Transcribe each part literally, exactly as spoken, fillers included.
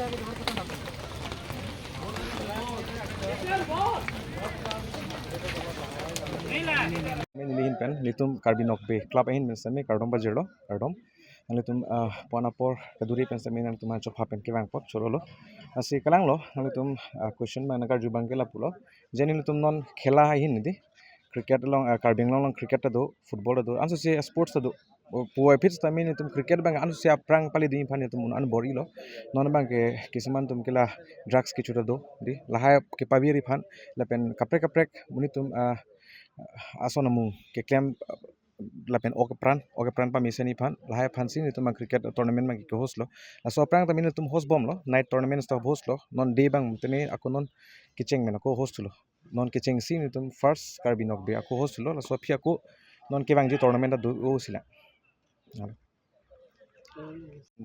Nelihin pen, nelitum Karbi Nokbe Club ahin pen sitame kardom pajirlo, kardom. Nanglitum, ah, pon apor kaduri pen sitame nanglitum chopha pen kevang apot cholo lo. Lasi kalang lo, nanglitum, ah, question ma nangkarju abang ke lapulo. Je nelitum non khela ahin di. Cricket along, ah, Karbi Anglong along cricket ta do, football ta do, ansose sports ta do. O, puvoiphit sitame nelitum cricket abang ansose aphrang pali ding aphan nelitum un-an bor-ilo. Non abang ke kisuman atum ke la drugs kecho ta do, di. Lahai kepavir aphan, lapen kaprek kaprek monit atum, ah, ason amung keklem, ah, lapen ok apran, ok apran pamesen aphan, lahai aphansi nelitum abang cricket tournament abang ke-host lo. Laso aphrang tame nelitum host bomlo, night tournament ta host lo, non day abang tame ako non kecheng pen ako host lo. Non kechengsi nelitum first Karbi Nokbe ako host lo, laso aphi ako non kevangji tournament ta do-o sila.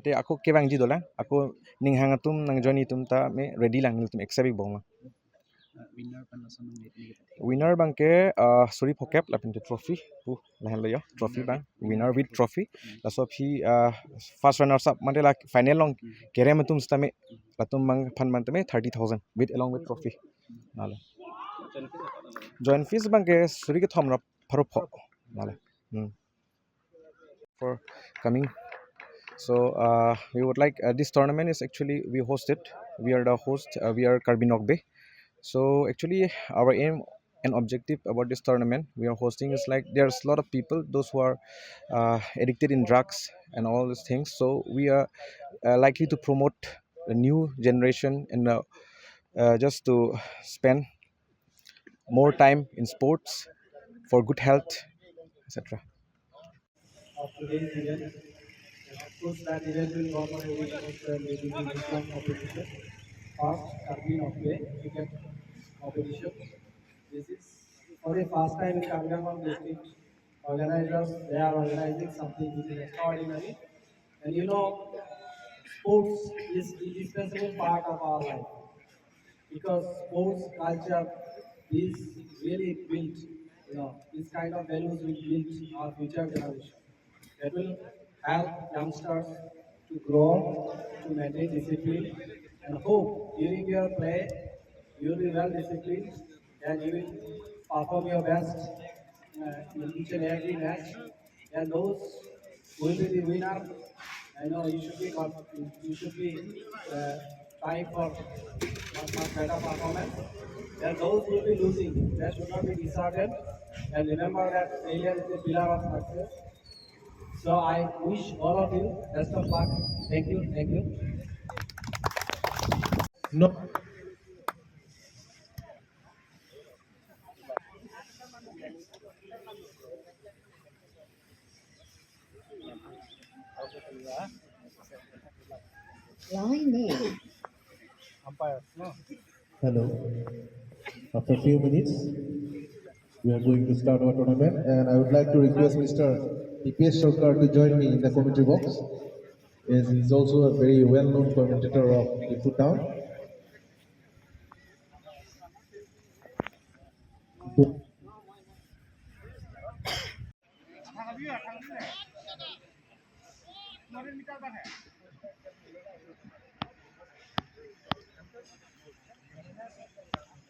Te ako kevangji dolang, ako ning hang atum nang join atum tame ready lang, nelitum accept ik bom lang. Winner abang ke, ah, suri phokep lapen te trophy pu lahenlo yo, trophy abang, winner with trophy. Laso aphi, ah, first runners up mate la final along kerem atum sitame, latum abang aphan mate tame thirty thousand with, along with trophy. Nale. Joint fees abang ke suri kethom ra pharo pho. Nale. Hmm. For coming. So, uh, we would like, uh, this tournament is actually, we host it. We are the host. Uh, we are Karbi Nokbe. So actually, our aim and objective about this tournament we are hosting is, like, there's a lot of people, those who are, uh, addicted in drugs and all these things. So we are, uh, likely to promote a new generation and, uh, uh, just to spend more time in sports for good health, et cetera. Of today's event. And of course, that event will go for a week of, uh, maybe some competition. First, Karbi Nokbe cricket competition. This is for the first time in Karbi Anglong district. Organizers, they are organizing something which is extraordinary. And you know, sports is indispensable part of our life. Because sports culture is really built, you know, this kind of values will build our future generation. That will help youngsters to grow, to maintain discipline, and hope during your play you will be well disciplined and you will perform your best, uh, in each and every match. And those who will be the winner, I know you should be conf-, you should be, uh, trying for much, much better performance. And those who will be losing, they should not be disheartened. And remember that failure is the pillar of success. So I wish all of you best of luck. Thank you. Thank you. No. Line name. Hello. After a few minutes, we are going to start our tournament, and I would like to request Mister Dipesh Sarkar to join me in the commentary box, as he's also a very well-known commentator of Diphu town.